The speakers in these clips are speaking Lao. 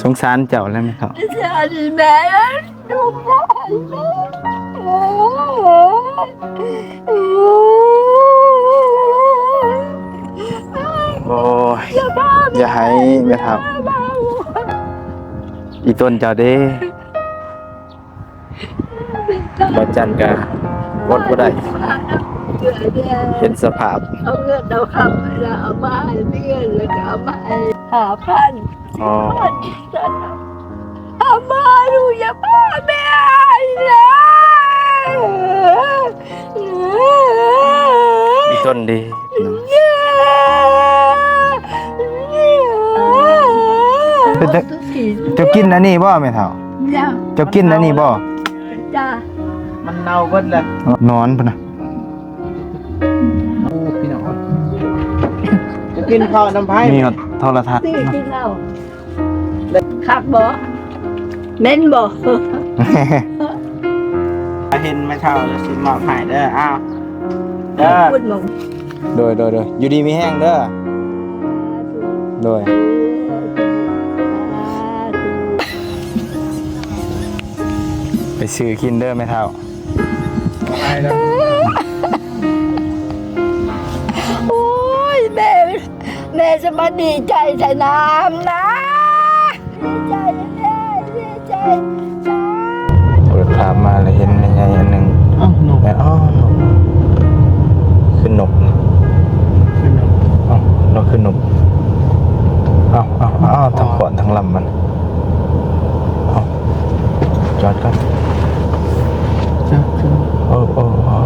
ສົງສານເຈົ້າແຫຼະແມ່ເຖົ້າ. ສານແມ່ ໂອ້ຍ ຢ່າໄຫ້ແມ່ເຖົ້າ ອີ່ຕົນເຈົ້າເດ້. ບ່າວຈັນກະອົດບໍ່ໄດ້ ເຫັນສະພາບ ເອົາເງິນເອົາຄຳແລ້ວເອົາມາໃຫ້ເມຍ ແລ້ວກະເອົາມາໃຫ້ຫ້າພັນ. ອໍ ເອົາມາ ລູກຢ່າພາແມ່ໃຫ້ເລີຍ. ອີ່ຕົນເດ້ ເຈົ້າກິນອັນນີ້ບໍ່ແມ່ເຖົ້າ? ເຈົ້າກິນອັນນີ້ບໍ່? ຈ້າ ມັນເນົ່າເບິດແລ້ວ ນອນພຸ້ນນະ. ໂອ້ ພີ່ນ້ອງ ຈະກິນເຂົ້ານຳໃຜ? ມີຮອດໂທລະທັດ ຊື້ກິນເຫຼົ້າ. ຄັກບໍ່? ເໝັນບໍ່? ເຫັນແມ່ເຖົ້າແລ້ວຊິມອບໃຫ້ເດີ. ອ້າວ ເດີ ໂດຍ ໂດຍ ໂດຍ ຢູ່ດີມີແຮງເດີ. ໂດຍ ໄປຊື້ກິນເດີແມ່ເຖົ້າ. ໂອ້ຍ ແມ່ ແມ່ຈະມາດີໃຈແທ້ນານະ ດີໃຈແທ້ ດີໃຈ. ເປີດພາບມາແລ້ວເຫັນແມ່ໃຫຍ່ອັນໜຶ່ງ. ອ້າວ ນົກ ແມ່ ອ້າວ ນົກ ຄືນົກ ຄືນົກ ອ້າວ ນົກຄືນົກ. ອ້າວ ອ້າວ ອ້າວ ທັງຂອນທັງລຳມັນ. ເອົາ ຈອດກ່ອນ ເອີ ເອີ ເອີ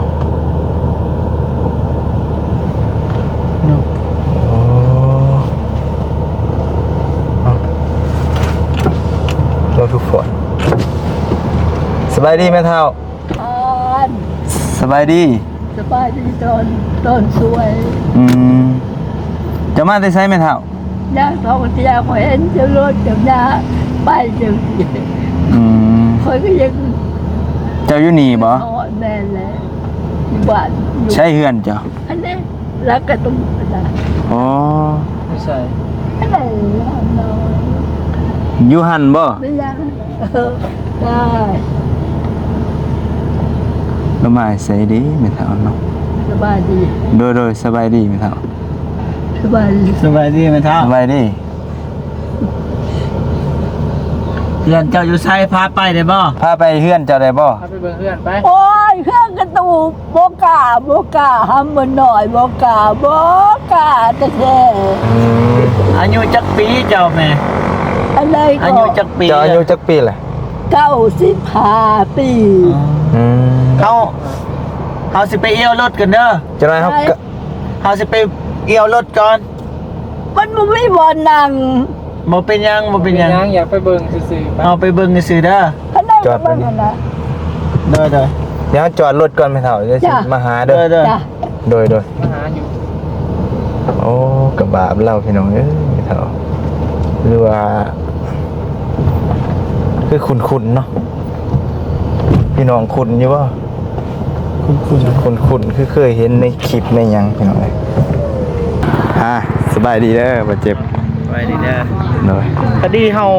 ເນາະ ໂອ້ ເອົາ ເອົາ ທຸກຄົນ ສະບາຍດີແມ່ເຖົ້າ. ອານ ສະບາຍດີ. ສະບາຍດີຕອນ ຕອນສວຍ. ອືມ ເຈົ້າມາແຕ່ໃສແມ່ເຖົ້າ? ຍ່າງທ່ອງທ່ຽວ ຂ້ອຍເຫັນເຈົ້າລົດກັບຍ່າໄປຈັ່ງຊີ້. ອືມ ຂ້ອຍກໍຍັງ ເຈົ້າຢູ່ນີ້ບໍ່? ອໍ ແມ່ນແຫຼະ ຢູ່ບ້ານ. ໃສເຮືອນເຈົ້າ? ອັນນີ້ ແລ້ວກໍຕ້ອງ ອໍ ຢູ່ໃສ? ອັນນັ້ນ ຢູ່ຫັ້ນບໍ່? ໄດ້ ລະມາໃສເດແມ່ເຖົ້າເນາະ? ສະບາຍດີ. ໂດຍ ໂດຍ ສະບາຍດີແມ່ເຖົ້າ. ສະບາຍດີ ສະບາຍດີແມ່ເຖົ້າ. ສະບາຍດີ. ເຮືອນເຈົ້າຢູ່ໃສ? ພາໄປໄດ້ບໍ່? ພາໄປເຮືອນເຈົ້າໄດ້ບໍ່? ພາໄປເບິ່ງເຮືອນໄປ. ໂອ້ຍ ເຮືອນກະຕູ ບໍ່ກ້າ ບໍ່ກ້າ ຫຳບໍ່ນ້ອຍ ບໍ່ກ້າ ບໍ່ກ້າແທ້ໆ. ອາຍຸຈັກປີເຈົ້າແມ່? ອັນໃດກໍ ອາຍຸຈັກປີ? ເຈົ້າອາຍຸຈັກປີລະ? ເກົ້າສິບຫ້າປີ. ອືມ ເຮົາ ເຮົາຊິໄປອ່ຽວລົດກັນເດີ. ຈັກໜ້ອຍເຮົາ ເຮົາຊິໄປອ່ຽວລົດກ່ອນ. ມັນບໍ່ມີບ່ອນນັ່ງ. ບໍ່ເປັນຫຍັງ ບໍ່ເປັນຫຍັງ ບໍ່ເປັນຫຍັງ ຢາກໄປເບິ່ງຊື່ໆ ໄປ ເຮົາໄປເບິ່ງຊື່ໆເດີ. ຄັນໄດ້ ຈອດໄວ້ນີ້ ເບິ່ງຫັ້ນນະ. ໂດຍ ໂດຍ ດຽວເຮົາຈອດລົດກ່ອນແມ່ເຖົ້າ ດຽວຊິ ຈ້ະ ມາຫາເດີ. ໂດຍ ໂດຍ ໂດຍ ມາຫາຢູ່. ໂອ້ ກະບາບລາວພີ່ນ້ອງເອີຍ ແມ່ເຖົ້າ ຫຼືວ່າ ຄືຄຸ້ນໆເນາະ ພີ່ນ້ອງຄຸ້ນຢູ່ບໍ່? ຄຸ້ນໆ ຄຸ້ນໆ ຄືເຄີຍເຫັນໃນຄລິບໃນຫຍັງພີ່ນ້ອງເອີຍ. ອ່າ ສະບາຍດີເດີ ບໍ່ເຈັບ ສະບາຍດີເດີ. ໂດຍ ພໍດີເຮົາ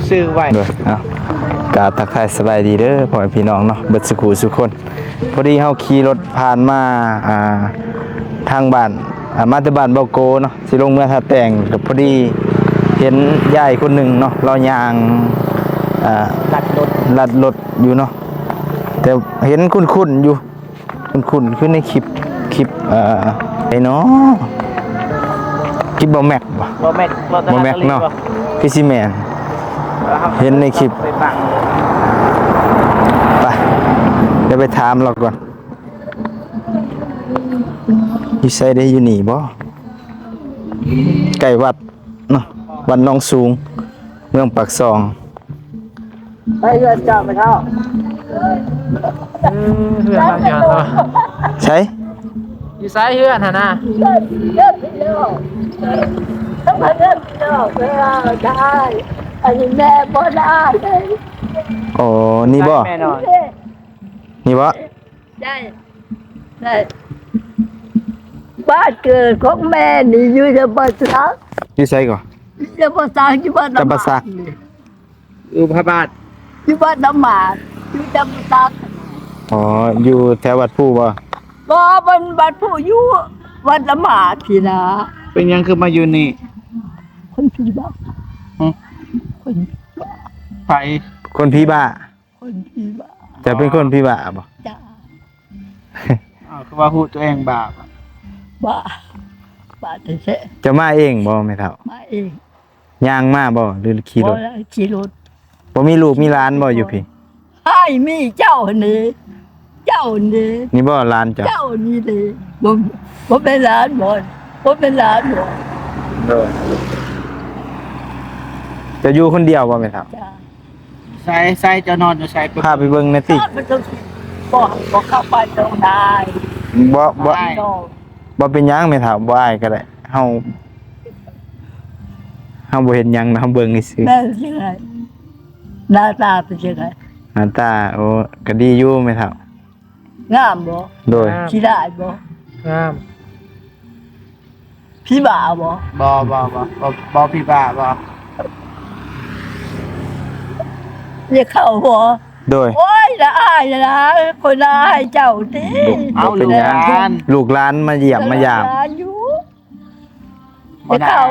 ຊື້ໄວ້ ໂດຍ. ເອົາ ກາບທັກທາຍສະບາຍດີເດີ ພໍ່ແມ່ພີ່ນ້ອງເນາະ ເບິດສຸຂູສຸຄົນ. ພໍດີເຮົາຂີ່ລົດຜ່ານມາ ອ່າ ທາງບ້ານ ອ່າ ມາແຕ່ບ້ານເບົາໂກເນາະ ຊິລົງເມືອທ່າແຕງ ກໍພໍດີເຫັນຍາຍຄົນໜຶ່ງເນາະ ລາວຍ່າງ ອ່າ ລັດລົດ ລັດລົດຢູ່ເນາະ ແຕ່ເຫັນຄຸ້ນໆຢູ່ ຄຸ້ນໆ ຄືໃນຄລິບ ຄລິບ ເອີ ໃດເນາະ ຄລິບບໍ່ແມັກບໍ່? ບໍ່ແມັກ ບໍ່ແມັກເນາະ ຄືຊິແມ່ນ ເຫັນໃນຄລິບ. ໄປ ດຽວໄປຖາມລາວກ່ອນ. ຢູ່ໃສເດ? ຢູ່ນີ້ບໍ່? ໃກ້ວັດເນາະ ວັດໜອງສູງ ເມືອງປາກຊ່ອງ. ໃສເຮືອນເຈົ້າແມ່ເຖົ້າ? ເຮືອນເຈົ້າ ໃສ? ຢູ່ໃສເຮືອນຫັ້ນນະ? ເຮືອນ ເຮືອນພີ່ນ້ອງ ເຮືອນພີ່ນ້ອງ ເວລາໄດ້ ອັນນີ້ແມ່ບໍ່ໄດ້. ອໍ ນີ້ບໍ່? ແມ່ນອນ ນີ້ບໍ່? ໄດ້ ໄດ້ ບ້ານເກີດຂອງແມ່ນີ້ຢູ່ຈຳປາສັກ. ຢູ່ໃສກໍ? ຈຳປາສັກ ຢູ່ບ້ານ ຈຳປາສັກ ນ້ຳມັນນີ້. ຢູ່ພະບາດ ຢູ່ບ້ານນ້ຳໝາດ ຢູ່ຈຳປາສັກ. ອໍ ຢູ່ແຖວວັດພູບໍ່? ບໍ່ ມັນວັດພູ ຢູ່ວັດນ້ຳໝາດພີ້ນະ. ເປັນຫຍັງຄືມາຢູ່ນີ້? ຄົນຜີບ້າ. ຫຶ? ຄົນ ໃຜ? ຄົນຜີບ້າ. ຄົນຜີບ້າ. ເຈົ້າເປັນຄົນຜີບ້າບໍ່? ຈ້າ. ອ້າວ ຄືວ່າຮູ້ຕົວເອງບ້າ? ບ້າ ບ້າແທ້ໆ. ເຈົ້າມາເອງບໍ່ແມ່ເຖົ້າ? ມາເອງ. ຍ່າງມາບໍ່ ຫຼືຂີ່ລົດ? ບໍ່ ຂີ່ລົດ. ບໍ່ມີລູກມີຫຼານບໍ່ຢູ່ພີ້? ອ້າຍ ມີເຈົ້າຫັ້ນເດ ເຈົ້າຫັ້ນເດ. ນີ້ບໍ່ຫຼານເຈົ້າ? ເຈົ້ານີ້ເດ. ບໍ່ ບໍ່ແມ່ນຫຼານບໍ່? ບໍ່ແມ່ນຫຼານບໍ່? ໂດຍ. ເຈົ້າຢູ່ຄົນດຽວບໍ່ແມ່ເຖົ້າ? ຈ້າ. ໃສ ໃສ ເຈົ້ານອນຢູ່ໃສ? ພາໄປເບິ່ງແດ່ຕິ. ນອນໄປເບິ່ງ ບໍ່ ບໍ່ເຂົ້າໄປຕົງໄດ້. ບໍ່ ບໍ່ ບໍ່ເປັນຫຍັງແມ່ເຖົ້າ ບໍ່ອາຍກໍໄດ້. ເຮົາ ເຮົາບໍ່ເຮັດຫຍັງ ເຮົາເບິ່ງຊື່ໆ. ແມ່ນຈັ່ງໃດ? ໜ້າຕາເປັນຈັ່ງໃດ? ໜ້າຕາ ໂອ້ ກໍດີຢູ່ແມ່ເຖົ້າ. ງາມບໍ່? ໂດຍ. ຂີ້ຮ້າຍບໍ່? ງາມ. ຜີບ້າບໍ່? ບໍ່ ບໍ່ ບໍ່ ບໍ່ ບໍ່ຜີບ້າບໍ່? ຢາກເຂົ້າບໍ່? ໂດຍ. ໂອ້ຍ ລະອາຍລະ ຄົນລະອາຍເຈົ້າຕິ. ເອົ້າ ລູກຫຼານ ລູກຫຼານມາຢ້ຽມມາຢາມ. ຫຼານຢູ່. ບໍ່ໄດ້ ເຂົ້າ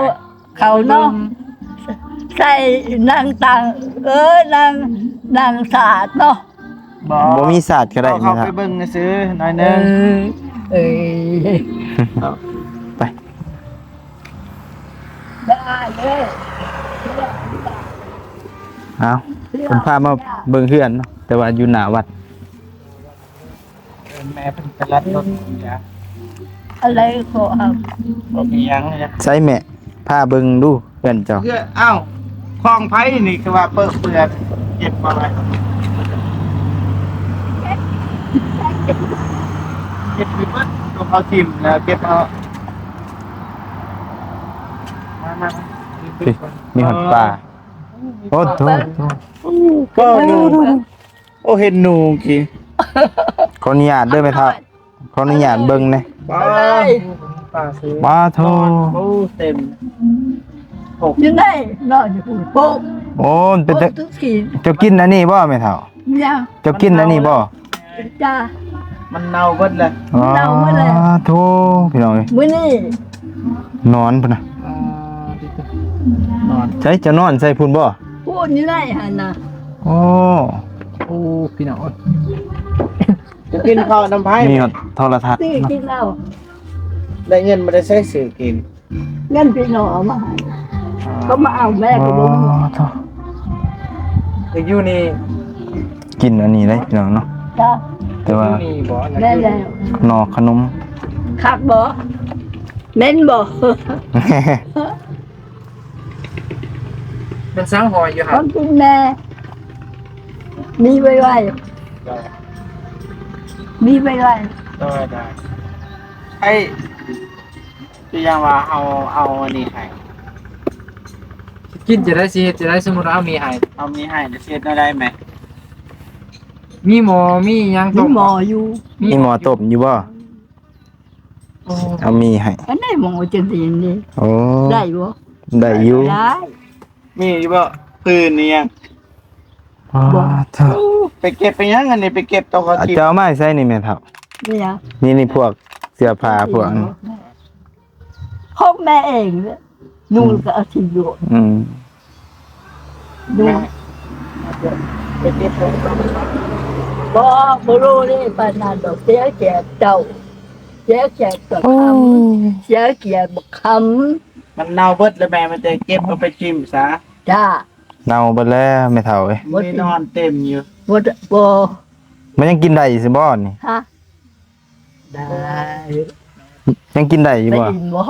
ເຂົ້າເນາະ ໃສ່ນາງຕ່າງ ເອີ ນາງ ນາງສາດເນາະ. ບໍ່ ບໍ່ມີສາດກໍໄດ້. ເຂົ້າ ເຂົ້າໄປເບິ່ງຊື່ໆ ໜ້ອຍໜຶ່ງ. ເອີ ເອີ ໄປ. ໄດ້ເດີ. ເອົາ ເພິ່ນພາມາເບິ່ງເຮືອນເນາະ ແຕ່ວ່າຢູ່ໜ້າວັດ. ແມ່ເພິ່ນໄປລັດລົດຢາ ອະໄລກໍເອົາ ບໍ່ມີຫຍັງ. ໃສແມ່ ພາເບິ່ງດູເຮືອນເຈົ້າ. ເຮືອນ ອ້າວ ຂອງໃຜນີ້ຄືວ່າເປິເປື້ອນ? ເກັບມາໄວ້ ເກັບ ເກັບ ເກັບໄປເບິດ ຕ້ອງເອົາຖິ້ມແລ້ວ ເກັບເອົາ ມາ ມາ ມາ ນີ້ ມີຮອດປາ. ໂອ້ໂຫ ໂອ້ ເຫັນໜູກີ້. ຂໍອະນຸຍາດເດີແມ່ເຖົ້າ ຂໍອະນຸຍາດເບິ່ງແດ່. ປາ ປາໂທ ໂອ້ ເຕັມ ຢູ່ໃນ ນອນຢູ່ພຸ້ນ. ໂອ້ ໂອ້ ມັນເປັນ ໂອ້ ເຈົ້າກິນອັນນີ້ບໍ່ແມ່ເຖົ້າ? ເຈົ້າກິນອັນນີ້ບໍ່? ຈ້າ ມັນເນົ່າເບິດແລ້ວ. ເນົ່າເບິດແລ້ວ. ໂອ້ ໂທ ພີ່ນ້ອງເອີຍ ມື້ນີ້ ນອນພຸ້ນນະ. ອ່າ ນອນ ໃສ ເຈົ້ານອນໃສພຸ້ນບໍ່? ພຸ້ນຢູ່ໃນຫັ້ນນະ. ໂອ້ ໂອ້ ພີ່ນ້ອງເອີຍ ຈະກິນເຂົ້ານຳໃຜ? ມີຮອດໂທລະທັດ ຊື້ກິນເອົາ. ໄດ້ເງິນມາແຕ່ໃສຊື້ກິນ? ເງິນພີ່ນ້ອງເອົາມາໃຫ້ ເຂົາມາເອົາ ແມ່ກໍບໍ່ມີ. ອໍ ໂທ ຢູ່ນີ້ ກິນອັນນີ້ເດ້ພີ່ນ້ອງເນາະ. ຈ້າ ແຕ່ວ່າ ຢູ່ນີ້ບໍ່? ແມ່ນແລ້ວ ໜໍ່ຂະໜົມ. ຄັກບໍ່? ເໝັນບໍ່? ມັນສັງຫອຍຢູ່ຫັ້ນ ຂອງກິນແມ່ ມີໄວໆ ມີໄວໆ. ໄດ້ ໄດ້ ໃຫ້ ຄືຢ່າງວ່າເຮົາເອົາອັນນີ້ໃຫ້ ຊິກິນຈະໄດ້ ຊິເຮັດຈະໄດ້? ສົມມຸດວ່າເຮົາມີໃຫ້ ເຮົາມີໃຫ້ ຊິເຮັດແນວໃດແມ່? ມີໝໍ້ ມີຫຍັງ ມີໝໍ້ຢູ່ ມີໝໍ້ຕົ້ມຢູ່ບໍ່? ໂອ້ ເອົາມີໃຫ້ ອັນໃດໝໍ້ຈັ່ງຊີ້ນີ້. ໂອ້ ໄດ້ບໍ່? ໄດ້ຢູ່ ໄດ້ ມີຢູ່ບໍ່? ຟືນອີ່ຫຍັງ? ອໍ ບໍ່ ເຖິ ໄປເກັບໄປຫຍັງອັນນີ້? ໄປເກັບເອົາເຂົ້າ ອາ ກິນ. ເຈົ້າເອົາມາໃສ່ໃສນີ້ແມ່ເຖົ້າ? ນີ້ຫຍັງ? ນີ້ ນີ້ພວກເສື້ອຜ້າພວກ ຂອງແມ່ເອງເລີຍ ນຸ່ງກໍເອົາຖິ້ມໂລດ. ອືມ ນຸ່ງ ບໍ່ ບໍ່ໂລເລປານນັ້ນດອກ ເສຍກຽດເຈົ້າ ເສຍກຽດບັກຄຳ ໂອ້ຍ ເສຍກຽດບັກຄຳ. ມັນເນົ່າເບິດແລ້ວແມ່ ມັນຈະເກັບເອົາໄປຖິ້ມຊະ. ຈ້າ ເນົ່າເບິດແລ້ວແມ່ເຖົ້າເອີຍ ມີໜອນເຕັມຢູ່. ບໍ່ ບໍ່ ມັນຍັງກິນໄດ້ຢູ່ຊິບໍ່ນີ້? ຮະ ໄດ້ ຍັງກິນໄດ້ຢູ່ບໍ່? ໄດ້ກິນບໍ່?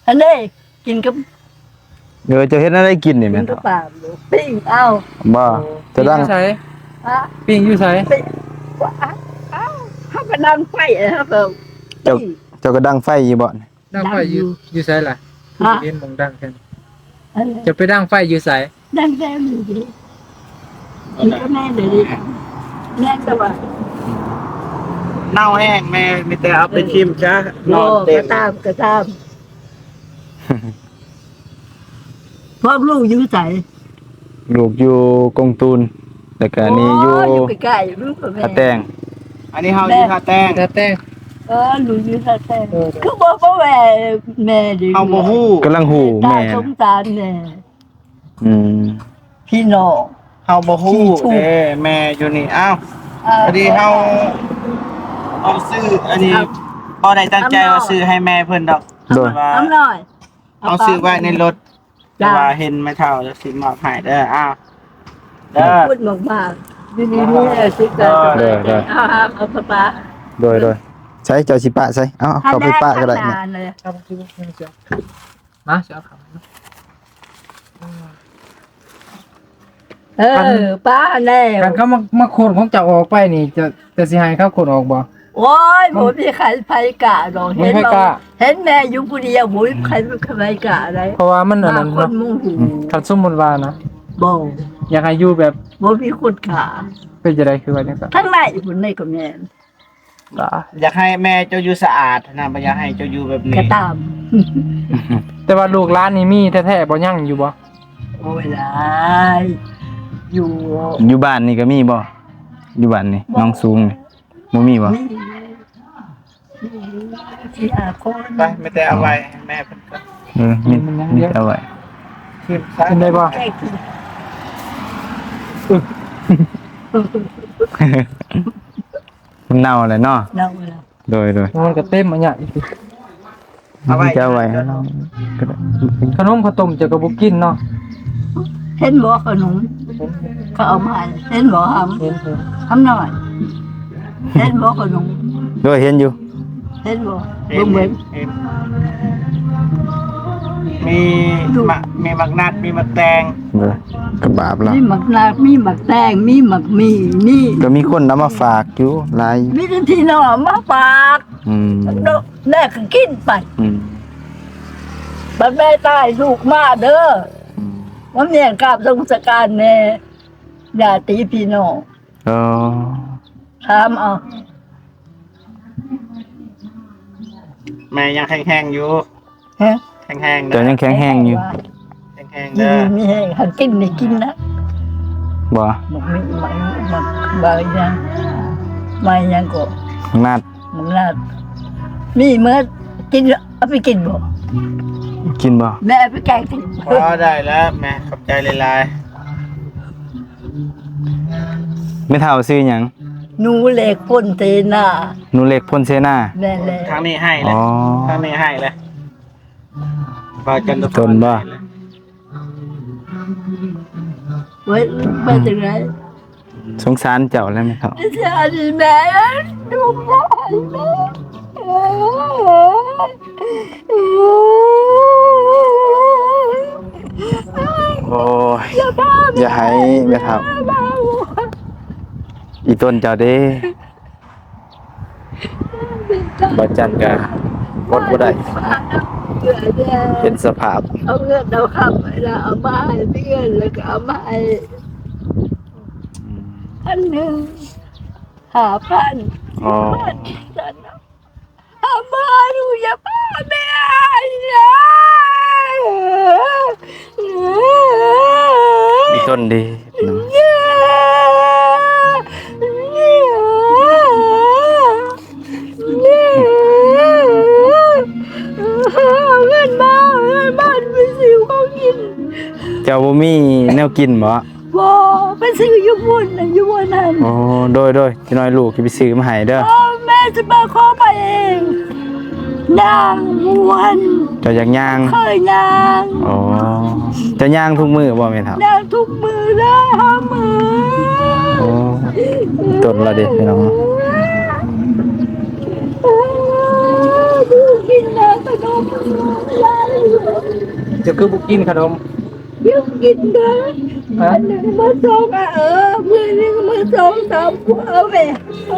ອັນນີ້ກິນກັບ ເອີ ເຈົ້າເຮັດແນວໃດກິນນີ້ແມ່? ກິນກັບປາ ປີ້ງເອົາ. ບໍ່ ເຈົ້າດັງ ປີ້ງຢູ່ໃສ? ຮະ ປີ້ງຢູ່ໃສ? ປີ້ງ ເອົ້າ ເຮົາກໍດັງໄຟ ເຮົາກໍ ເຈົ້າ ປີ້ງ ເຈົ້າກໍດັງໄຟຢູ່ບໍ່? ດັງໄຟຢູ່ ຢູ່ໃສລະ? ຮະ ເຫັນໝ່ອງດັງແທ້. ເອີ ຈະໄປດັງໄຟຢູ່ໃສ? ດັງແທ້ນີ້ເດ້ ນີ້ກໍແມ່ນເດ້ ແມ່ນແຕ່ວ່າເນົ່າແຮງແມ່ ມີແຕ່ເອົາໄປຖິ້ມຊະ. ເອີ ນອນເຕັມ ກໍຕາມ ກໍຕາມ. ພວກລູກຢູ່ໃສ? ລູກຢູ່ກົງຕູນ ແລ້ວກະນີ້ຢູ່ ໂອ້ ຢູ່ໃກ້ໆ ລູກກັບແມ່ ທ່າແຕງ. ອັນນີ້ເຮົາຢູ່ທ່າແຕງ ທ່າແຕງ. ເອີ ລູກຢູ່ທ່າແຕງ. ເອີ ຄືບໍ່ ບໍ່ແວ່ແມ່ເດ້ ເຮົາບໍ່ຮູ້ ກຳລັງຮູ້ແມ່ ສົງສານແມ່. ອືມ ພີ່ນ້ອງ ເຮົາບໍ່ຮູ້ເດ້ ແມ່ຢູ່ນີ້. ອ້າວ ເອີ ພໍດີເຮົາເອົາຊື້ ອັນນີ້ ເອົາ ບໍ່ໄດ້ຕັ້ງໃຈວ່າຊື້ໃຫ້ແມ່ເພິ່ນດອກ. ໂດຍ ເອົາໜ້ອຍ ເອົາຊື້ໄວ້ໃນລົດ ແຕ່ວ່າເຫັນແມ່ເຖົ້າແລ້ວຊິມອບໃຫ້ເດີ. ອ້າວ ເດີ ຂອບຄຸນມາກໆ ຢູ່ດີມີແຮງ ສຸກການສະບາຍໃຈ. ໂດຍ ໂດຍ ເອົາ ເອົາ ເອົາປະປະ. ໂດຍ ໂດຍ ໃສ ເຈົ້າຊິປະໃສ? ເອົາ ເອົາ ເຂົ້າໄປປະກໍໄດ້. ມາ ຊິເອົາເຂົ້າ ເອີ ປ້າແລ້ວ ຄັນເຂົາມາ ມາໂຄ່ນຂອງເຈົ້າອອກໄປນີ້ ຈະ ຈະຊິໃຫ້ເຂົາໂຄ່ນອອກບໍ່? ໂອ້ຍ ມັນ ບໍ່ມີໃຜ ໃຜກ້າດອກ. ບໍ່ມີໃຜກ້າ ເຫັນແມ່ຢູ່ຜູ້ດຽວ ບໍ່ມີໃຜ ໃຜກ້າໄດ໋ ເພາະວ່າມັນອັນນັ້ນເນາະ. ອືມ ຄັນສົມມຸດວ່ານະ ບໍ່ ຢາກໃຫ້ຢູ່ແບບ ບໍ່ມີຄົນຂ້າ ເປັນຈັ່ງໃດ ຄືວ່າຈັ່ງຊັ້ນ? ທາງໃນພຸ້ນໃດກໍແມ່ນ. ຢາກໃຫ້ແມ່ເຈົ້າຢູ່ສະອາດນະ ບໍ່ຢາກໃຫ້ເຈົ້າຢູ່ແບບນີ້ ກະຕາມ. ແຕ່ວ່າລູກຫຼານນີ້ມີແທ້ໆບໍ່? ຍັງຢູ່ບໍ່? ໂອ້ຍ ຫຼາຍຢູ່. ຢູ່ບ້ານນີ້ກໍມີບໍ່? ຢູ່ບ້ານນີ້ ບໍ່ ໜອງສູງນີ້ ບໍ່ມີບໍ່? ມີ ມີສີ່ຫ້າຄົນ. ໄປ ມີແຕ່ເອົາໄວ້ໃຫ້ແມ່ເພິ່ນກ່ອນ. ເອີ ມີ ມີແຕ່ເອົາໄວ້. ກິນໄດ້ບໍ່? ມັນເນົ່າແລ້ວເນາະ. ເນົ່າແລ້ວ. ໂດຍ ໂດຍ ມັນກໍເຕັມອັນເນີ້ຍ. ເອົາໄວ້ ຈະເອົາໄວ້ໃຫ້ລາວກໍໄດ້. ຂະໜົມເຂົ້າຕົ້ມເຈົ້າກໍບໍ່ກິນເນາະ. ເຫັນບໍ່ຂະໜົມ ເຂົາເອົາມາໃຫ້ ເຫັນບໍ່ຫຳ? ເຫັນ ເຫັນ ຫຳນ້ອຍ ເຫັນບໍ່ຂະໜົມ? ໂດຍ ເຫັນຢູ່. ເຫັນບໍ່? ເຫັນ ເບິ່ງເບິ່ງ ເຫັນ ມີ ມີໝາກ ມີໝາກນັດ ມີໝາກແຕງ. ເອີ ກໍບາບລະ ມີໝາກນັດ ມີໝາກແຕງ ມີໝາກໝີ່ ມີ ກໍມີຄົນເອົາມາຝາກຢູ່ຫຼາຍ ມີແຕ່ພີ່ນ້ອງເອົາມາຝາກ. ອືມ ແມ່ກໍກິນໄປ. ອືມ ບັດແມ່ຕາຍລູກມາເດີ. ອືມ ມາມ້ຽນກາບສົງສະການແດ່ ຍາດຕິພີ່ນ້ອງ. ເອີ ຖາມເອົາ. ແມ່ຍັງແຂງແຮງຢູ່. ຮະ? ແຂງແຮງເດີ ເຈົ້າຍັງແຂງແຮງຢູ່. ແຂງແຮງເດີ ມີແຮງ ຄັນກິນນີ້ກິນນະ. ບໍ່ ໝາກມີ ໝາກ ໝາກ ໝາກຫຍັງ ໝາກຫຍັງກໍ ໝາກນັດ ໝາກນັດ ມີໝົດ. ກິນ ເອົາໄປກິນບໍ່? ກິນບໍ່? ແມ່ເອົາໄປແກງກິນ. ພໍໄດ້ແລ້ວແມ່ ຂອບໃຈຫຼາຍໆ. ແມ່ເຖົ້າຊື່ຫຍັງ? ໜູເລັກ ພົນເສນາ. ໜູເລັກ ພົນເສນາ. ແມ່ນແລ້ວ. ທາງນີ້ໃຫ້ແລ້ວ. ອໍ ທາງນີ້ໃຫ້ແລ້ວ. ບ່າວຈັນ ຕົ້ນບໍ່? ເວີ້ຍ ໄປຈັ່ງໃດ? ສົງສານເຈົ້າແຫຼະແມ່ເຖົ້າ. ສງສານແມ່ ດູແມ່. ໂອ້ຍ ຢ່າໃຫ້ແມ່ເຖົ້າ. ອີ່ຕົນເຈົ້າເດ້. ບ່າວຈັນກະອົດບໍ່ໄດ້ ເຫັນສະພາບ. ເອົາເງິນເອົາຄຳໃຫ້ລະ ເອົາມາໃຫ້ເຮືອນ ແລ້ວກໍເອົາມາໃຫ້ ອືມ ພັນໜຶ່ງ ຫ້າພັນ. ອໍ ເອົາມາ ລູກຢ່າພາແມ່ອ້າຍນະ. ມີຕົ້ນເດ້ພີ່ນ້ອງ. ເງິນມາ ເງິນມາ ໄປຊື້ຂອງກິນ. ເຈົ້າບໍ່ມີແນວກິນບໍ່? ບໍ່ ໄປຊື້ຢູ່ພຸ້ນນະ ຢູ່ບ່ອນນັ້ນ. ໂອ້ ໂດຍ ໂດຍ ຈັກໜ້ອຍລູກຊິໄປຊື້ມາໃຫ້ເດີ. ໂອ້ ແມ່ຊິໄປຂໍໄປເອງ. ຍ່າງມ່ວນ. ເຈົ້າຢາກຍ່າງ? ເຄີຍຍ່າງ. ອໍ ເຈົ້າຍ່າງທຸກມື້ບໍ່ແມ່ເຖົ້າ? ຍ່າງທຸກມື້ເລີຍ ຫ້າມື້. ໂອ້ ຕົນລະເດະພີ່ນ້ອງ. ເຈົ້າຄືບໍ່ກິນຂະໜົມ? ຍັງກິນເດີ. ຮະ? ອັນໜຶ່ງມື້ສອງ ເອີ ມື້ໜຶ່ງມື້ສອງສາມ ເອົາແມ່ ເອົ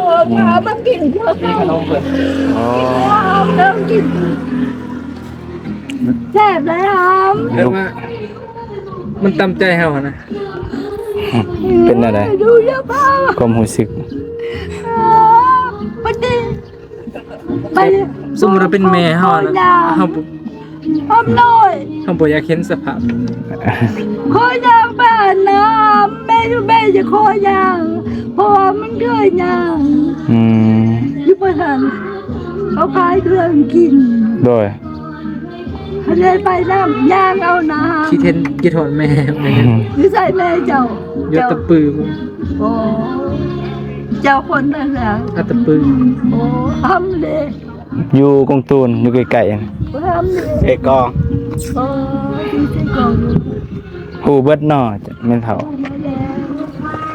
າມາກິນ ກິນຂະໜົມເພິ່ນ. ອໍ ກິນເອົາເດີ ກິນ. ແຊບຫຼາຍຫຳ. ແຕ່ວ່າມັນຕາມໃຈເຮົາຫັ້ນນະ. ເປັນແນວໃດ ຄວາມຮູ້ສຶກ? ມັນດີ. ໄປ ສົມມຸດວ່າເປັນແມ່ເຮົານະ ເຮົາ ຫອມໜ້ອຍ ເຮົາບໍ່ຢາກເຫັນສະພາບ. ຂໍຍ່າງໄປຫານ້ຳ ແມ່ຢູ່ ແມ່ຈະຂໍຍ່າງ ເພາະວ່າມັນເຄີຍຍ່າງ ອືມ ຢູ່ບໍ່ທັນ ເຂົາຂາຍເຄື່ອງກິນ ໂດຍ ເຂົາເລີຍໄປນຳ ຍ່າງເອົານ້ຳ ຄິດເຫັນ ຄິດຮອດແມ່ ແມ່ ຢູ່ໃສແມ່ເຈົ້າ? ຢູ່ຕະປື. ໂອ້ ເຈົ້າຄົນທາງໃດ? ອັດຕະປື. ໂອ້ ອຳເດ. ຢູ່ກົງຕູນ ຢູ່ໃກ້ໆ ເອກອງ. ອໍ ຢູ່ເອກອງ. ຮູ້ເບິດເນາະ ແມ່ເຖົ້າ.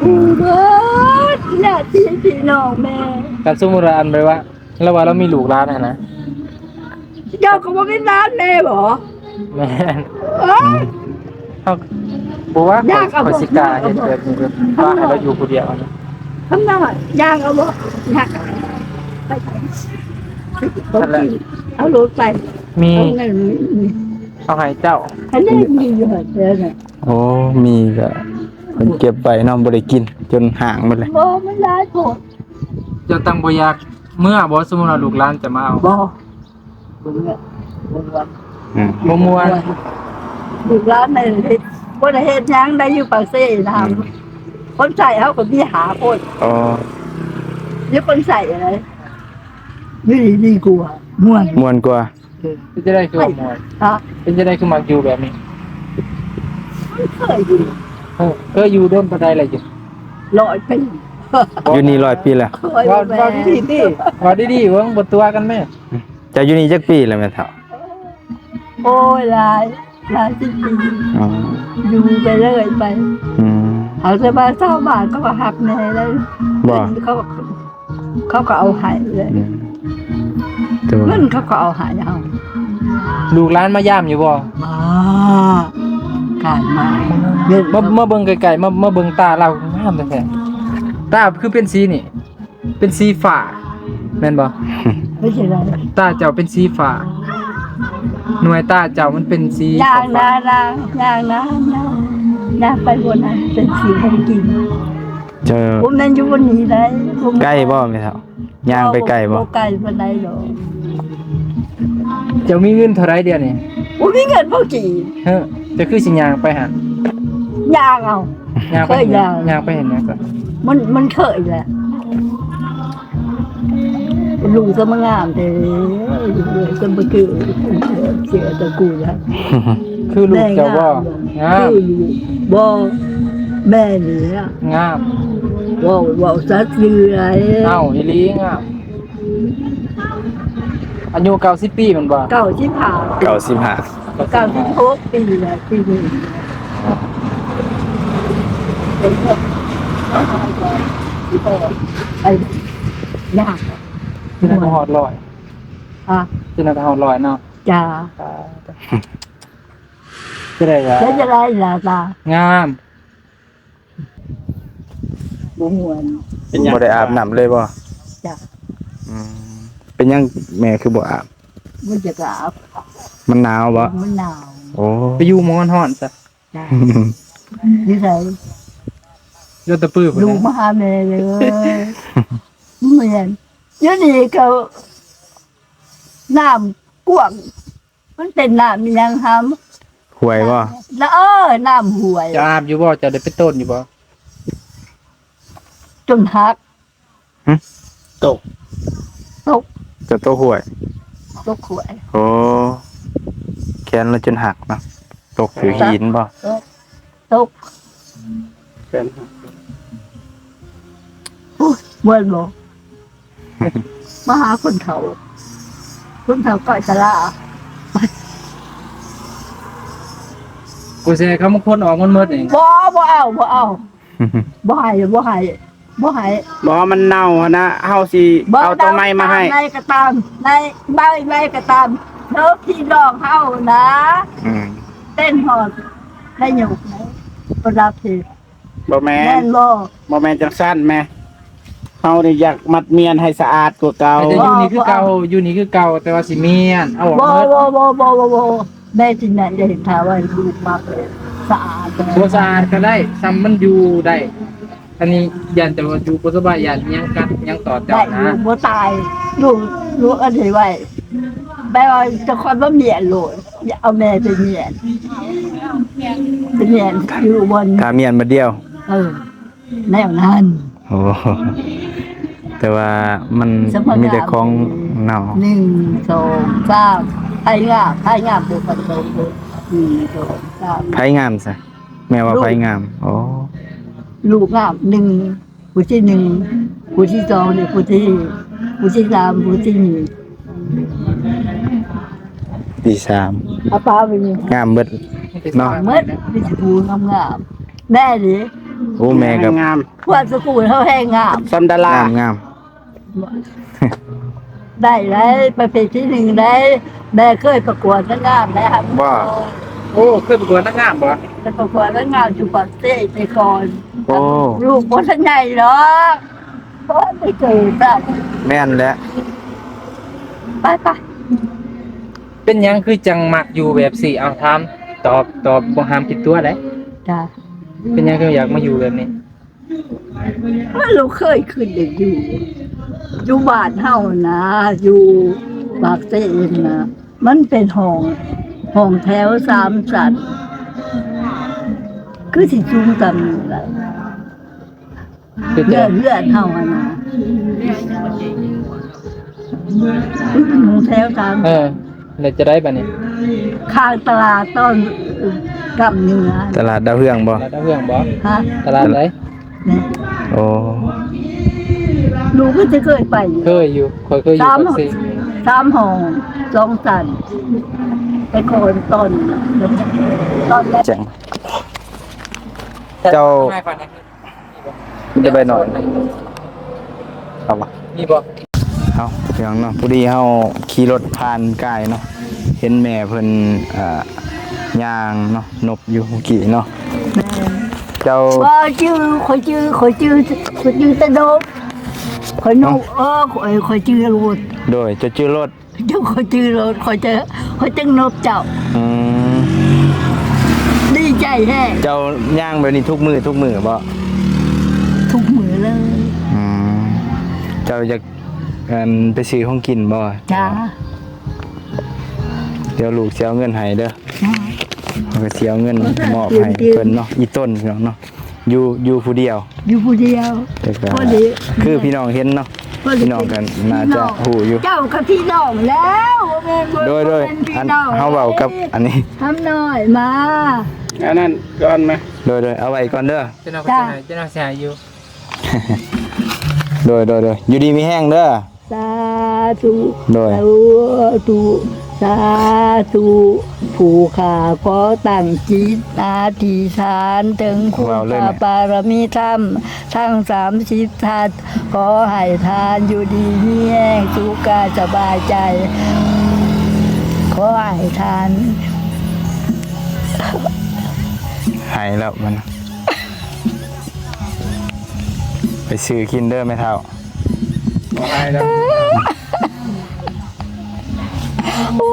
ຮູ້ເບິດ ຍາດພີ່ນ້ອງແມ່. ຄັນສົມມຸດວ່າ ອັນ ແບບວ່າ ລາວວ່າລາວມີລູກຫຼານຫັ້ນນະ. ເຈົ້າກໍບໍ່ແມ່ນຫຼານແມ່ບໍ? ແມ່ນ. ເອີ ເຮົາບໍ່ວ່າ ຂ້ອຍ ຂ້ອຍຊິກ້າເຮັດແບບນີ້ ວ່າໃຫ້ລາວຢູ່ຜູ້ດຽວຫັ້ນນະ. ທຳນອງ ຍ່າງເອົາບໍ? ຍ່າງ ໄປ ເອົາລົດໄປ ມີ ເອົາເງິນ ເອົາໃຫ້ເຈົ້າ ອັນນີ້ມີຢູ່ຫັ້ນແຫຼະ. ໂອ້ ມີກໍເພິ່ນເກັບໄວ້ເນາະ ບໍ່ໄດ້ກິນຈົນຫ້າງໝົດເລີຍ. ບໍ່ ມັນຫຼາຍໂພດ. ເຈົ້າຕັ້ງບໍ່ຢາກເມືອບໍ່? ສົມມຸດວ່າລູກຫຼານຈະມາເອົາ. ບໍ່ ບໍ່ມ່ວນ ອືມ ບໍ່ມ່ວນ. ລູກຫຼານໃນເຮັດ ບໍ່ໄດ້ເຮັດຫຍັງ ໄດ້ຢູ່ປາກເຊນະ. ອືມ ຄົນໃຊ້ເຮົາກໍມີຫ້າຄົນ. ອໍ ຢູ່ຄົນໃຊ້ອະໄລ ຢູ່ນີ້ດີກວ່າ ມ່ວນ ມ່ວນກວ່າ. ເອີ ເປັນຈັ່ງໃດຄືວ່າມ່ວນ? ຮະ? ເປັນຈັ່ງໃດຄືມັກຢູ່ແບບນີ້? ມັນເຄີຍຢູ່. ເອີ ເຄີຍຢູ່ດົນປານໃດແລ້ວ? ຢູ່ຮ້ອຍປີ. ຢູ່ນີ້ຮ້ອຍປີແລ້ວ. ເວົ້າ ເວົ້າດີໆຕິ ເວົ້າດີໆ ເບິ່ງ ບໍ່ຕົວະກັນແມ້. ເຈົ້າຢູ່ນີ້ຈັກປີແລ້ວແມ່ເຖົ້າ? ໂອ້ຍ ຫຼາຍ ຫຼາຍສິບປີ. ອໍ ຢູ່ໄປເລື້ອຍໄປ. ອືມ ເອົາແຕ່ວ່າຊາວບ້ານເຂົາກໍຮັກແນ່ເລີຍ. ບໍ່ ເຂົາ ເຂົາກໍເອົາໃຫ້ເລີຍ. ອືມ ແຕ່ວ່າເງິນເຂົາກໍເອົາໃຫ້ເຮົາ. ລູກຫຼານມາຢາມຢູ່ບໍ່? ມາ ການມາ ເງິນ ມາ ມາເບິ່ງໃກ້ໆ ມາ ມາເບິ່ງຕາລາວງາມແທ້ໆ. ຕາຄືເປັນສີນີ້ ເປັນສີຟ້າແມ່ນບໍ່? ເປັນຈັ່ງໃດ? ຕາເຈົ້າເປັນສີຟ້າ ໜ່ວຍຕາເຈົ້າມັນເປັນສີ ຍ່າງນາ ນາ ຍ່າງນາ ຍ່າງ ຍ່າງໄປບົນຫັ້ນ ເປັນສີຂອງກິນ. ເຈົ້າ ບໍ່ແມ່ນຢູ່ບ່ອນນີ້ໄດ໋. ບໍ່ ໄກບໍ່ແມ່ເຖົ້າ? ຍ່າງໄປໄກບໍ່? ບໍ່ ບໍ່ໄກປານໃດດອກ. ເຈົ້າມີເງິນເທົ່າໃດດຽວນີ້? ບໍ່ມີເງິນພໍກີບ. ເຮີ ເຈົ້າຄືຊິຍ່າງໄປຫັ້ນ? ຍ່າງເອົາ. ຍ່າງໄປເຮັດຫຍັງ? ຍ່າງໄປເຮັດຫຍັງຊັ້ນ? ມັນ ມັນເຄີຍແຫຼະ. ລູກສະມາງາມແທ້ ສະມາຄືເສືອຕະກູລນະ. ຄືລູກເຈົ້າບໍ່? ງາມ ງາມ. ຄືລູກ ບໍ່ ແມ່ນີ້ລະ ງາມ. ເວົ້າ ເວົ້າສັດຊື່ໃດ. ເອົ້າ ອີ່ຫຼີ ງາມ. ອາຍຸເກົ້າສິບປີແມ່ນບໍ່? ເກົ້າສິບຫ້າ ເກົ້າສິບຫ້າ ເກົ້າສິບຫົກປີແລ້ວປີນີ້. ໄອ້ຍາກ ຊິໜ້າຈະຮອດຮ້ອຍ. ຮະ? ຊິໜ້າຈະຮອດຮ້ອຍເນາະ. ຈ້າ. ຈະໄດ້ວ່າ ເປັນຈັ່ງໃດລະຕາ? ງາມ. ບໍ່ມ່ວນ. ເປັນຫຍັງ ບໍ່ໄດ້ອາບນ້ຳເລີຍບໍ່? ຈ້າ. ອືມ ເປັນຫຍັງແມ່ຄືບໍ່ອາບ? ບໍ່ຢາກອາບ. ມັນໜາວບໍ່? ມັນໜາວ. ໂອ້ ໄປຢູ່ໝ່ອງຮ້ອນໆຊະ. ຈ້າ. ຢູ່ໃສ? ຢູ່ຕະປືພຸ້ນ. ລູກມາຫາແມ່ເລີຍ. ແມ່ນ. ຢູ່ນີ້ເຂົາ ນ້ຳກວ້າງ. ມັນເປັນນ້ຳອີ່ຫຍັງຫຳ? ຫ້ວຍບໍ່? ລະ ເອີ ນ້ຳຫ້ວຍ. ເຈົ້າອາບຢູ່ບໍ່? ເຈົ້າໄດ້ໄປໂຕນຢູ່ບໍ່? ຈົນຫັກ. ຫຶ? ຕົກ. ຕົກ. ເຈົ້າຕົກຫ້ວຍ? ຕົກຫ້ວຍ. ໂອ້ ແຂນລະຈົນຫັກເນາະ. ຕົກຖືຫີນບໍ່? ຕົກ. ຕົກ. ແຂນຫັກ. ໂອ້ຍ ມ່ວນບໍ່? ມາຫາຄົນເຖົ້າ ຄົນເຖົ້າກ້ອຍຕະລາ. ກູຊິໃຫ້ເຂົາມາຂົນອອກໝົດໆນີ້. ບໍ່ ບໍ່ເອົາ ບໍ່ເອົາ. ບໍ່ໃຫ້ ບໍ່ໃຫ້ ບໍ່ໃຫ້. ບໍ່ ມັນເນົ່າຫັ້ນນະ ເຮົາຊິເອົາໂຕໃໝ່ມາໃຫ້. ໃດກໍຕາມ ໃນໃບໃດກໍຕາມ ເຮົາພີ່ນ້ອງເຮົານະ. ອືມ ເຕັ້ນຮອດໄດ້ຍົກ ປະດັບເທດ. ບໍ່ແມ່ນ ແມ່ນບໍ່? ບໍ່ແມ່ນຈັ່ງຊັ້ນແມ່. ເຮົານີ້ຢາກມັດມ້ຽນໃຫ້ສະອາດກວ່າເກົ່າ. ໃຫ້ເຈົ້າຢູ່ນີ້ຄືເກົ່າ ຢູ່ນີ້ຄືເກົ່າ ແຕ່ວ່າຊິມ້ຽນເອົາອອກໝົດ. ບໍ່ ບໍ່ ບໍ່ ບໍ່ ບໍ່ ບໍ່ ແມ່ຊິແມ່ນຈະເຮັດຖ້າວ່າຢູ່ມັກສະອາດ. ບໍ່ສະອາດກໍໄດ້ ສ່ຳມັນຢູ່ໄດ້. ອັນນີ້ຢ້ານແຕ່ວ່າຢູ່ບໍ່ສະບາຍ ຢ້ານຫຍັງກັດຫຍັງຕອດເຈົ້ານະ. ບໍ່ຕາຍ ລູກ ລູກອັນນີ້ໄວ້ ແປວ່າຈະຄ່ອຍມາມ້ຽນໂລດ. ຢ່າເອົາແມ່ໄປມ້ຽນ ໄປມ້ຽນຢູ່ບ່ອນ ຖ້າມ້ຽນບາດດຽວ ເອີ ແນວນັ້ນ. ໂອ້ ແຕ່ວ່າມັນມີແຕ່ຂອງເນົ່າ. ໜຶ່ງ ສອງ ສາມ ໃຜງາມ ໃຜງາມ ໜຶ່ງ ສອງ ສາມ ໃຜງາມຊະ? ແມ່ວ່າໃຜງາມ? ໂອ້ ລູກງາມ ໜຶ່ງ ຜູ້ທີໜຶ່ງ ຜູ້ທີສອງ ນີ້ ຜູ້ທີ ຜູ້ທີສາມ ຜູ້ທີ ທີສາມ ເອົາປາໄປນີ້ ງາມເບິດເນາະ ເບິດ ມີແຕ່ຜູ້ງາມໆ. ແມ່ນີ້ ໂອ້ ແມ່ກໍງາມ ພວກສະກູນເຮົາແຮງງາມ ຊຳດາລາ ງາມໆ. ໄດ້ ໄດ້ປະເພດທີໜຶ່ງໄດ້ ແມ່ເຄີຍປະກວດນາງງາມໄດ້ ບໍ່? ໂອ້ ເຄີຍປະກວດນາງງາມບໍ່? ເຄີຍປະກວດນາງງາມຢູ່ປາກເຊແຕ່ກ່ອນ. ໂອ້ ລູກບໍ່ທັນໃຫຍ່ດອກ ບໍ່ໄດ້ເກີດຊ້ຳ. ແມ່ນແຫຼະ ໄປໆ. ເປັນຫຍັງຄືຈັ່ງມັກຢູ່ແບບຊີ້? ເອົາ ຖາມ ຕອບ ຕອບ ບໍ່ຫ້າມຜິດຕົວເດ້. ຈ້າ ເປັນຫຍັງຄືຢາກມາຢູ່ແບບນີ້? ມັນ ເຮົາເຄີຍຂຶ້ນໄດ້ຢູ່ ຢູ່ບ້ານເຮົານະ ຢູ່ປາກເຊນະ ມັນເປັນຫ້ອງ ຫ້ອງແຖວສາມຊັ້ນ ຄືຊິສູງສ່ຳນີ້ລະ ເຮືອນ ເຮືອນເຮົາຫັ້ນນະ ມັນເປັນຫ້ອງແຖວສາມ ເອີ ແລ້ວຈະໄດ້ບາດນີ້ ຂ້າງຕະຫຼາດຕອນກຳເໜືອ ຕະຫຼາດດາວເຮືອງບໍ່? ຕະຫຼາດດາວເຮືອງບໍ່? ຮະ? ຕະຫຼາດໃດ? ນີ້ ໂອ້ ລູກກໍຈະເຄີຍໄປ ເຄີຍຢູ່ ຂ້ອຍເຄີຍຢູ່ ສາມ ປາກເຊ ສາມຫ້ອງ ສອງຊັ້ນ ແຕ່ກ່ອນ ຕອນ ຕອນແລກ ແຈ້ງ ເຈົ້າ ມີແຕ່ໃບໜອຍ ເອົາວະ ມີບໍ່? ເອົາ ເປັນຫຍັງເນາະ ພໍດີເຮົາຂີ່ລົດຜ່ານກາຍເນາະ ເຫັນແມ່ເພິ່ນ ເອີ ຍ່າງເນາະ ນົບຢູ່ເມື່ອກີ້ເນາະ. ແມ່ນ ເຈົ້າ ບໍ່ຈື່ ຂ້ອຍຈື່ ຂ້ອຍຈື່ ຂ້ອຍຈື່ແຕ່ນົບ ຂ້ອຍນົບ ເອີ ຂ້ອຍ ຂ້ອຍຈື່ລົດ. ໂດຍ ເຈົ້າຈື່ລົດ ເຈົ້າ ຂ້ອຍຈື່ລົດ ຂ້ອຍຈະ ຂ້ອຍຈຶ່ງນົບເຈົ້າ. ອືມ ດີໃຈແຮງ. ເຈົ້າຍ່າງແບບນີ້ທຸກມື້ ທຸກມື້ບໍ່? ທຸກມື້ເລີຍ. ອືມ ເຈົ້າຢາກ ອັນ ໄປຊື້ຂອງກິນບໍ່? ຈ້າ ດຽວລູກຊິເອົາເງິນໃຫ້ເດີ. ຈ້າ ເຮົາກໍຊິເອົາເງິນມອບໃຫ້ເພິ່ນເນາະ ອີ່ຕົນ ພີ່ນ້ອງເນາະ. ຢູ່ ຢູ່ຜູ້ດຽວ ຢູ່ຜູ້ດຽວ ແຕ່ກໍ ພໍດີ ຄືພີ່ນ້ອງເຫັນເນາະ ພໍດີ ພີ່ນ້ອງກໍໜ້າຈະຮູ້ຢູ່ ເຈົ້າກັບພີ່ນ້ອງແລ້ວ ບໍ່ແມ່ນ ໂດຍ ໂດຍ ບໍ່ແມ່ນພີ່ນ້ອງ ອັນ ເຮົາເວົ້າກັບອັນນີ້ ຄຳນ້ອຍມາ ອັນນັ້ນກ່ອນມາ ໂດຍ ໂດຍ ເອົາໄວ້ກ່ອນເດີ ເຈົ້ານ້ອງ ເຈົ້ານ້ອງຊິໃຫ້ຢູ່ ໂດຍ ໂດຍ ໂດຍ ຢູ່ດີມີແຮງເດີ. ສາທຸ ໂດຍ ສາທຸ ສາທຸ ຜູ້ຂ້າຂໍຕັ້ງຈິດອະທິຖານເຖິງຄຸນພະບາລະມີທຳທັງສາມສິບທັດ ຂໍໃຫ້ທ່ານຢູ່ດີມີແຮງ ສຸກກາຍສະບາຍໃຈ ຂໍໃຫ້ທ່ານ ໃຫ້ແລ້ວມັນ ໄປຊື້ກິນເດີແມ່ເຖົ້າ. ບໍ່ໃຫ້ແລ້ວ ໂອ້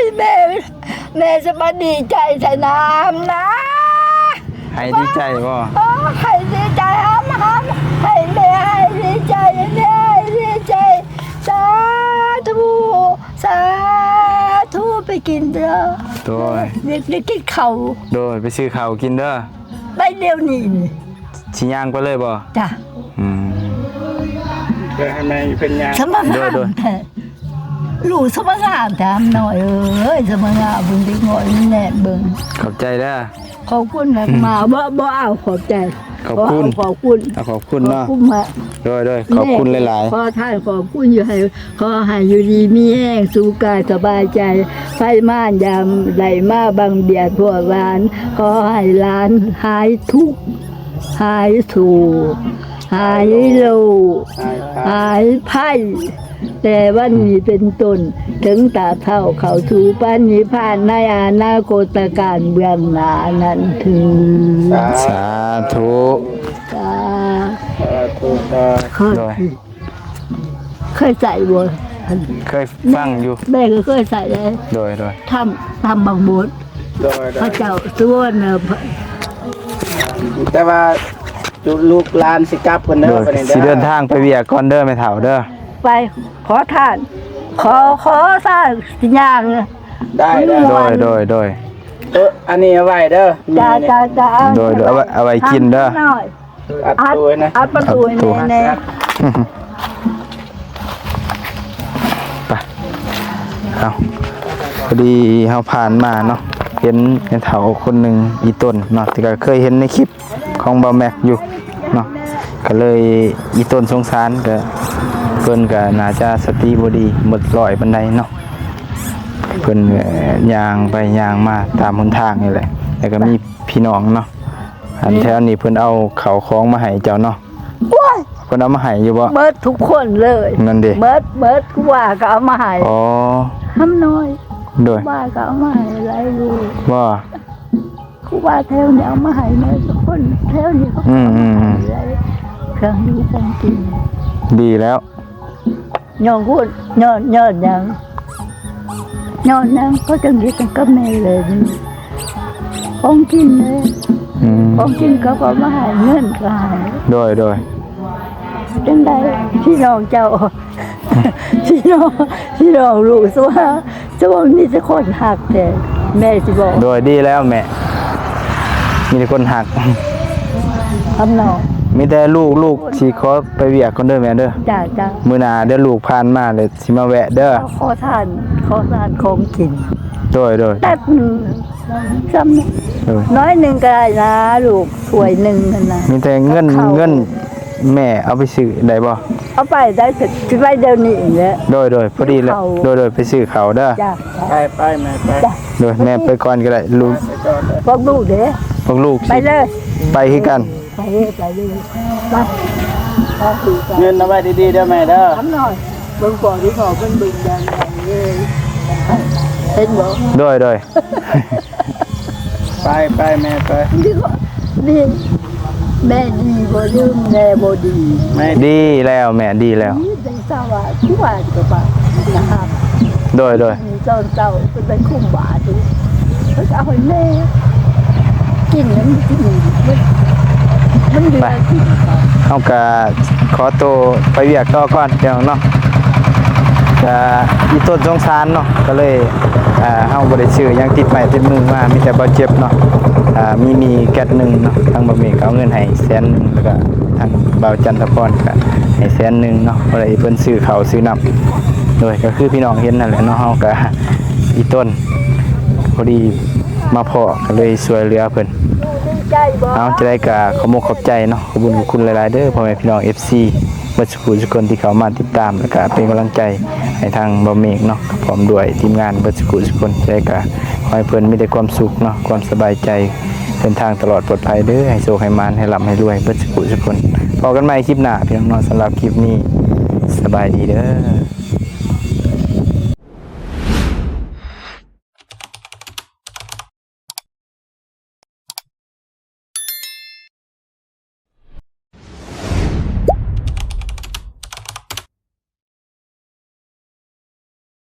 ຍ ແມ່ ແມ່ຈະມາດີໃຈແທ້ນາ ນາ ໃຫ້ດີໃຈບໍ່? ໂອ້ ໃຫ້ດີໃຈ ຫ້າມ ຫ້າມ ໃຫ້ແມ່ໃຫ້ດີໃຈ ແມ່ໃຫ້ດີໃຈ ສາທຸ ສາທຸ ໄປກິນເດີ ໂດຍ ໄດ້ ໄດ້ກິນເຂົ້າ ໂດຍ ໄປຊື້ເຂົ້າກິນເດີ ໄປດຽວນີ້ ຊິຍ່າງໄປເລີຍບໍ່? ຈ້າ ອືມ ເພື່ອໃຫ້ແມ່ເພິ່ນຍ່າງ ສະມາງາມແທ້ ໂດຍ ໂດຍ ລູກສະມາງາມແທ້ ນ້ອຍເອີຍ ສະມາງາມເບິ່ງເດັກນ້ອຍແນມເບິ່ງ ຂອບໃຈເດີ ຂອບຄຸນມາກໆ ບໍ່ ບໍ່ເອົາຂອບໃຈ ຂອບຄຸນ ຂໍເອົາຂອບຄຸນ ເອົາຂອບຄຸນເນາະ ຂອບຄຸນມາ ໂດຍ ໂດຍ ຂອບຄຸນຫຼາຍໆ ຂໍທ່ານຂອບຄຸນຢູ່ໃຫ້ ຂໍໃຫ້ຢູ່ດີມີແຮງ ສຸກກາຍສະບາຍໃຈ ໄຟມານຢ່າໄດ້ມາບັງບຽດພວກຫຼານ ຂໍໃຫ້ຫຼານຫາຍທຸກ ຫາຍໂສກ ຫາຍໂລກ ຫາຍໄພ ແຕ່ວັນນີ້ເປັນຕົ້ນ ເຖິງຕາເທົ່າເຂົ້າສູ່ປະນິບພານໃນອະນາຄົດຕະການເບື້ອງໜ້ານັ້ນເທີ້ນ. ສາທຸ ສາທຸ ສາທຸ ໂດຍ ເຄີຍໃຊ້ບໍ່? ເຄີຍຟັງຢູ່ ແມ່ກໍເຄີຍໃຊ້ເດ້ ໂດຍ ໂດຍ ທຳ ທຳບັກບົດ ໂດຍ ໂດຍ ເຂົາເຈົ້າຊວນ ແຕ່ວ່າລູກຫຼານຊິກັບກ່ອນເດີ ໂດຍ ບັດນີ້ເດີ ຊິເດີນທາງໄປວຽກກ່ອນເດີແມ່ເຖົ້າເດີ ໄປ ຂໍທ່ານ ຂໍ ຂໍທ່ານຊິຍ່າງ ໄດ້ ໄດ້ ໂດຍ ໂດຍ ໂດຍ ເອີ ອັນນີ້ເອົາໄວ້ເດີ ນີ້ ນີ້ ໂດຍ ໂດຍ ເອົາໄວ້ ເອົາໄວ້ກິນເດີ ອັດ ອັດປະຕູໃຫ້ແມ່ແດ່ ໄປ ເອົາ ພໍດີເຮົາຜ່ານມາເນາະ ເຫັນແມ່ເຖົ້າຄົນໜຶ່ງ ອີ່ຕົນເນາະ ທີ່ກໍເຄີຍເຫັນໃນຄລິບ ຂອງບ່າວແມັກຢູ່ເນາະ ກໍເລີຍອີ່ຕົນສົງສານ ກໍເພິ່ນກໍໜ້າຈະສະຕິບໍ່ດີໝົດຮ້ອຍປານໃດເນາະ ເພິ່ນກໍຍ່າງໄປຍ່າງມາຕາມຫົນທາງນີ້ແຫຼະ ແລ້ວກໍມີພີ່ນ້ອງເນາະ ອັນແຖວນີ້ເພິ່ນເອົາເຂົ້າຂອງມາໃຫ້ເຈົ້າເນາະ ໂອ້ຍ ເພິ່ນເອົາມາໃຫ້ຢູ່ບໍ່? ເໝິດທຸກຄົນເລີຍ ນັ້ນເດ ເໝິດ ເໝິດ ຄູບາກໍເອົາມາໃຫ້ ອໍ ຫຳນ້ອຍ ໂດຍ ຄູບາກໍເອົາມາໃຫ້ຫຼາຍຢູ່ ບໍ່? ຄູບາແຖວນີ້ເອົາມາໃຫ້ແມ່ທຸກຄົນ ແຖວນີ້ເຂົາ ອືມ ເອົາມາໃຫ້ຫຼາຍ ເຄື່ອງຢູ່ຂອງກິນ ດີແລ້ວ ຍ້ອນຄຸນ ຍ້ອນ ຍ້ອນຫຍັງ ຍ້ອນຫຍັງ ເຂົາຈັ່ງເຮັດກັບແມ່ເລີຍ ຂອງກິນເລີຍ ອືມ ຂອງກິນເຂົາກໍເອົາມາໃຫ້ ເງິນກໍໃຫ້ ໂດຍ ໂດຍ ຈັ່ງໃດ ພີ່ນ້ອງເຈົ້າ ພີ່ນ້ອງ ພີ່ນ້ອງລູກ ສະວ່າ ສະວ່າມີແຕ່ຄົນຮັກແທ້ ແມ່ຊິບອກ ໂດຍ ດີແລ້ວແມ່ ມີແຕ່ຄົນຮັກ ຄຳນ້ອງ ມີແຕ່ລູກ ລູກຊິຂໍໄປວຽກກ່ອນເດີແມ່ເດີ ຈ້າ ຈ້າ ມື້ໜ້າດຽວລູກຜ່ານມາແລ້ວຊິມາແວະເດີ ຂໍທານ ຂໍທານຂອງກິນ ໂດຍ ໂດຍ ແປັບໜຶ່ງ ຊ່ຳ ໂດຍ ໜ້ອຍໜຶ່ງກໍໄດ້ນະລູກ ຖ້ວຍໜຶ່ງຫັ້ນນະ ມີແຕ່ເງິນ ເງິນ ແມ່ເອົາໄປຊື້ໄດ້ບໍ່? ເອົາໄປໄດ້ ຊິໄປດຽວນີ້ແຫຼະ ໂດຍ ໂດຍ ພໍດີແລ້ວ ໂດຍ ໂດຍ ໄປຊື້ເຂົ້າເດີ ຈ້າ ໄປ ໄປແມ່ໄປ ໂດຍ ແມ່ໄປກ່ອນກໍໄດ້ລູກ ພວກລູກເດ້ ພວກລູກ ໄປເລີຍ ໄປຄືກັນ ໄປເລີຍ ໄປເລີຍ ໄປ ເງິນເອົາໄວ້ດີໆເດີແມ່ເດີ ຄຳນ້ອຍ ເບິ່ງພໍ່ທີ່ພໍ່ເພິ່ນເບິ່ງຢ່າງໃດເລີຍ ເຫັນບໍ່? ໂດຍ ໂດຍ ໄປ ໄປແມ່ໄປ ດີ ດີ ແມ່ດີບໍ່ລືມ ແມ່ບໍ່ດີ ແມ່ ດີແລ້ວແມ່ ດີແລ້ວ ດີ ແຕ່ວ່າຄືວ່າກໍວ່ານະຄັບ ໂດຍ ໂດຍ ຕອນເຊົ້າເພິ່ນໄປຄຸມບາດ ເພິ່ນກໍເອົາໃຫ້ແມ່ກິນ ມັນກິນ ມັນເຫຼືອກິນ ເຮົາກໍຂໍໂຕໄປວຽກຕໍ່ກ່ອນ ພີ່ນ້ອງເນາະ ກະອີ່ຕົນສົງສານເນາະ ກໍເລີຍ ອ່າ ເຮົາບໍ່ໄດ້ຊື້ຫຍັງຕິດໄມ້ຕິດມືມາ ມີແຕ່ບ່າວເຈັບເນາະ ອ່າ ມີໝີ່ແກັດໜຶ່ງເນາະ ທາງບ່າວເມກກໍເອົາເງິນໃຫ້ແສນໜຶ່ງ ແລ້ວກໍທາງບ່າວຈັນທະພອນກໍໃຫ້ແສນໜຶ່ງເນາະ ພໍໄດ້ເພິ່ນຊື້ເຂົ້າຊື້ນ້ຳ ໂດຍ ກໍຄືພີ່ນ້ອງເຫັນນັ້ນແຫຼະເນາະ ເຮົາກໍອີ່ຕົນພໍດີມາພໍ້ ກໍເລີຍຊ່ວຍເຫຼືອເພິ່ນ ດີໃຈບໍ່? ເອົາ ຈັ່ງໃດກໍຂອບມຸກຂອບໃຈເນາະ ຂອບຄຸນຂອບຄຸນຫຼາຍໆເດີ ພໍ່ແມ່ພີ່ນ້ອງ ເອັຟຊີ ເບິດ ທຸກຜູ້ທຸກຄົນທີ່ເຂົ້າມາຕິດຕາມ ແລ້ວກະເປັນກຳລັງໃຈໃຫ້ທາງບ່າວເມກເນາະ ພ້ອມດ້ວຍທີມງານເບິດທຸກຜູ້ທຸກຄົນ ຈັ່ງໃດກະຂໍໃຫ້ເພິ່ນມີແຕ່ຄວາມສຸກເນາະ ຄວາມສະບາຍໃຈ ເດີນທາງຕະຫຼອດປອດໄພເດີ ໃຫ້ໂຊກໃຫ້ໝານ ໃຫ້ລ່ຳໃຫ້ລວຍເບິດທຸກຜູ້ທຸກຄົນ ພໍ້ກັນໃໝ່ຄລິບໜ້າພີ່ນ້ອງເນາະ ສຳລັບຄລິບນີ້ ສະບາຍດີເດີ.